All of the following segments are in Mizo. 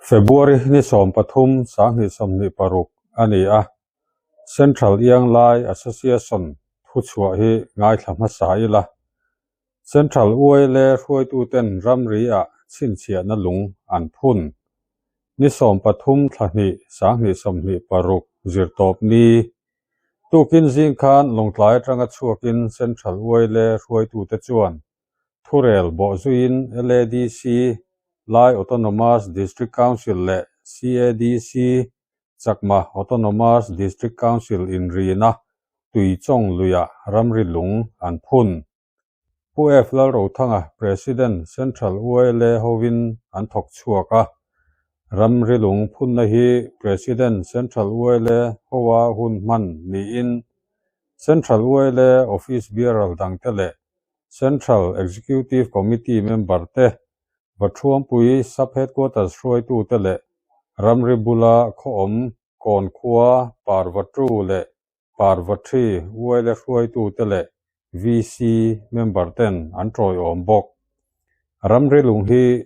February ni 13 2026 a ni a, Central Young Lai Association thuchhuah hi ngaithla hmasa ila. Central YLA hruaituten ramri-ah chhinchhiahna lung an phun. Ni 13 thla hnih 2026 zirtawp ni tukin zing khan Lawngtlai atanga chhuakin Central YLA hruaitute chuan thurel bawhzuiin LADC, Lai Autonomous District Council leh CADC, Chakma Autonomous District Council inrina Tuichawng luiah ramri lung an phun. Pu F. Lalrothanga, President, Central YLA hovin an thawk chhuak a. Ramri lung phunna hi President, Central YLA hoa hun hman niin Central YLA Office Bearer dangte leh Central Executive Committee member te, Vathuampui Sub-Headquarters hruaitute leh ramri bula khaw awm Kawnkhua, Parvatu leh Parvathi YLA hruaitute leh VC member ten an tawiawm bawk. Ramri lung hi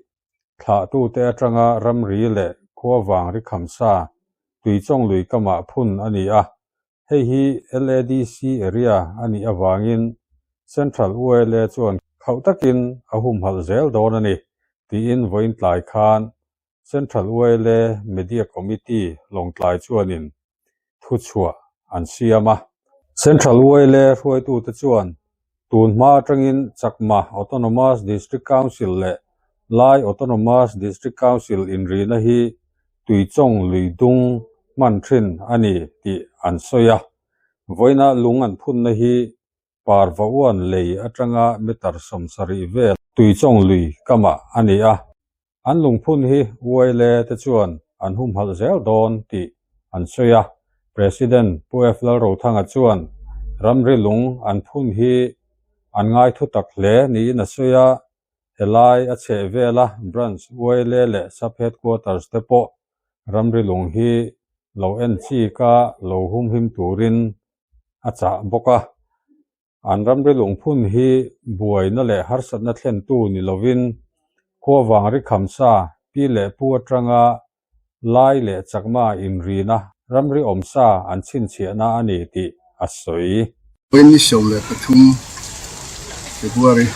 thlahtute atanga ramri leh khua vang ri khamsa Tuichawng lui kamah phun a ni a, hei hi LADC area a nih avangin Central YLA chuan khauh takin a humhalh zel dawn a ni, tiin vawiin tlai khan Central YLA Media Committee Lawngtlai chuanin thuchhuah an siam a. Central YLA hruaitute chuan tun hma atangin Chakma Autonomous District Council leh Lai Autonomous District Council inrina hi Tuichawng lui dung hman thin a ni tih an sawi a. Vawiina lung an phunna hi Parva uan lei atanga meter 70 vel Tuichawng lui kamah a ni a. An lungphun hi YLA te chuan an humhalh zel dawn tih an sawi a, President Pu F. Lalrothanga chuan ramri lung an phun hi an ngai thutak hle niin a sawi a, helai a chheh vela Branch YLA leh Sub Headquarters te pawh ramri lung hi lo en chika lo humhim turin a chah bawk a. An ramri lungphun hi buaina leh harsatna thlentu ni lovin khuavang ri khamsa pi leh pu atanga Lai leh Chakma inrina ramri awmsa an chhinchhiahna a ni tih a sawi. Ni 13 February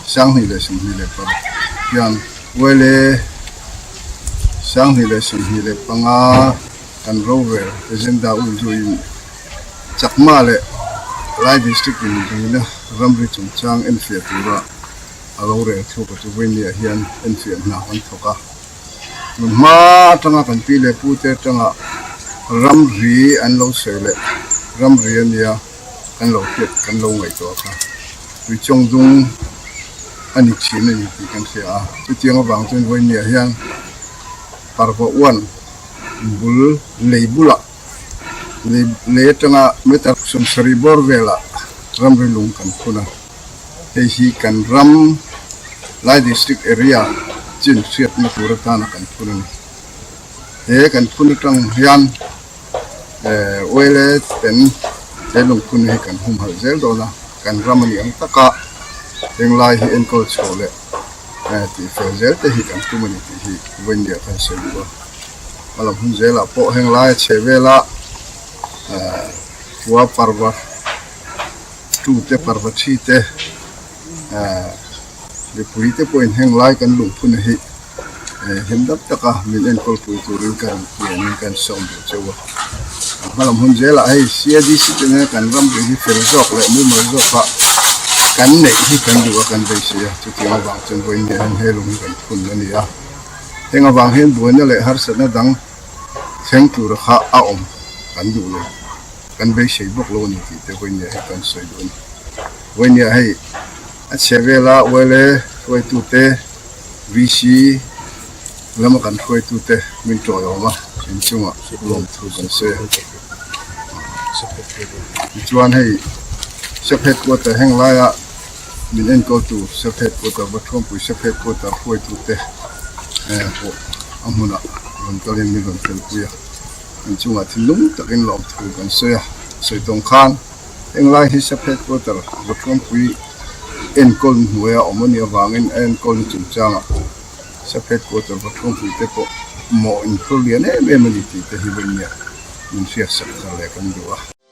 2026 hian YLA 2025 kan rorel agenda umzuiin Chakma leh Lai District in rina ramri chungchang enfiah tura a rorel thluk a chu vawinia hian enfiah hna kan thawk a. Tun hma atanga kan pi leh pu te atanga ramri an lo sawi leh ramri a nia kan lo hriat kan lo ngaihtuah kha Tuichawng dung a ni thin a ni tih kan hria a. Chutiang avang chuan vawinia hian Parva uan bul lei bulah Lei atanga meter 70 bawr velah ramri lung kan phun a, hei hi kan ram Lai District area chin hriatna tur atana kan phun a ni. He kan phun atang hian YLA ten he lungphun hi kan humhalh zel dawn a, kan ram a nih ang taka henglai hi enkawl chhoh leh tihfel zel te hi kan tum a ni tih hi vawiin kan sawi duh a. A lam hun zelah pawh heng laia chhe vela khua parva tu te parva thi te mipui te pawhin heng lai kan lungphun hi him dap taka min enkawl pui turin kan ngen kan sawm duh cheu a. Hma lam hun zelah hei CADC te nen kan ram ri hi fel zawk leh mumal zawka kan neih hi kan duh a kan beisei a, chutiang avang chuan vawiin hian he lung hi kan phun a ni a. Heng avang hian buaina leh harsatna dang thleng tura kha a awm kan duh lo, kan beisei bawk lo a ni tih te Vawinia hi kan sawi duh a ni. Vawinia hei a chhe vela YLA hruaitute, VC lama kan hruaitute min tawiawm a, inchungah lawmthu kan sawi a. Tichuan hei Sub Headquarter heng laia min enkawltu Sub Headquarter Vathuampui Sub Headquarter hruaitute pawh a hmunah rawn kalin min rawn felpui a, inchungah thinlung takin lawmthu kan sawi a, sawi tawng khan henglai hi Sub Headquarter Vathuampui enkawl hnuaia awm a nih avangin a enkawlna chungchangah. Sub Headquarter Vathuampui te pawh mawh inphur lian em em a ni tih te hi vawinia min hriatsak thar leh kan duh a.